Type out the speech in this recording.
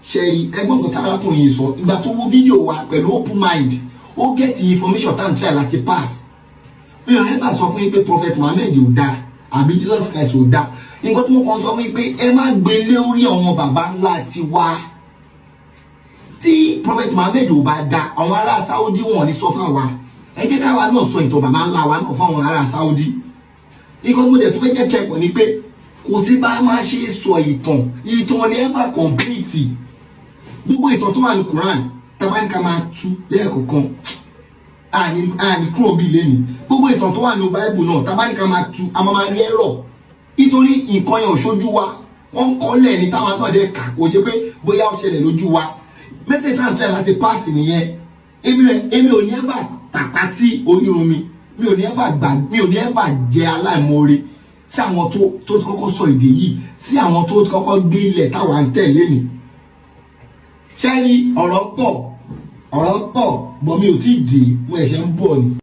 Ṣẹ́rí ẹgbọ́n kan tárákùnrin yìí sọ ìgbà tó wo fídíò wa pẹ̀lú open mind, ó get information tá à ń try láti pass. Mi ò ever sọ fún yín pé Prophet Muhammad ò dáa àbí Jesus Christ ò dáa. Nǹkan tí mo kàn sọ fún yín pé ẹ má gbé lórí àwọn baba ńlá tiwa. Tí Prophet Muhammad ò bá da, àwọn ará Saudi wọn ní sọ fún wa. Ẹ jẹ́ káwa náà sọ ìtàn baba ńlá wa náà fún àwọn ará Saudi. Nǹkan tí mo dẹ̀ tún fẹ́ jẹ́ kẹ́kọ̀ọ́ ni pé kò sí bá máa ṣe sọ ìtàn, ìtàn lè ever complete. Gbogbo ìtàn tó wà ní Quran, tá bá ní ká máa tú lẹ́ẹ̀kọ̀kan, àní kúrò bíi lẹ́nu. Gbogbo ìtàn tó wà ní Bible náà, tá bá ní ká máa tú, a máa máa rí ẹ̀rọ, nítorí nǹkan yẹn ò ṣojú wa. Wọ́n ń kọ́lẹ̀ ní táwọn náà dẹ̀ kà, kò ṣe pé bóyá ó ṣẹlẹ̀ lójú wa. Message náà tẹ̀lé láti pass nìyẹn. Èmi ò ní ever tàpá sí orírun mi. Mi ò ní ever gbà, mi ò ní ever jẹ́ aláìmoore sí àwọn tó kọ́kọ́ sọ èdè yìí, sí àwọn tó kọ́kọ́ gbé ilẹ̀ táwa ń tẹ̀lé ni. Ṣẹ́rí, ọ̀rọ̀ pọ̀, ọ̀rọ̀ pọ̀ bọ̀, mi ò tí ì dé, mo ẹ̀ṣẹ̀ ń bọ̀ ni.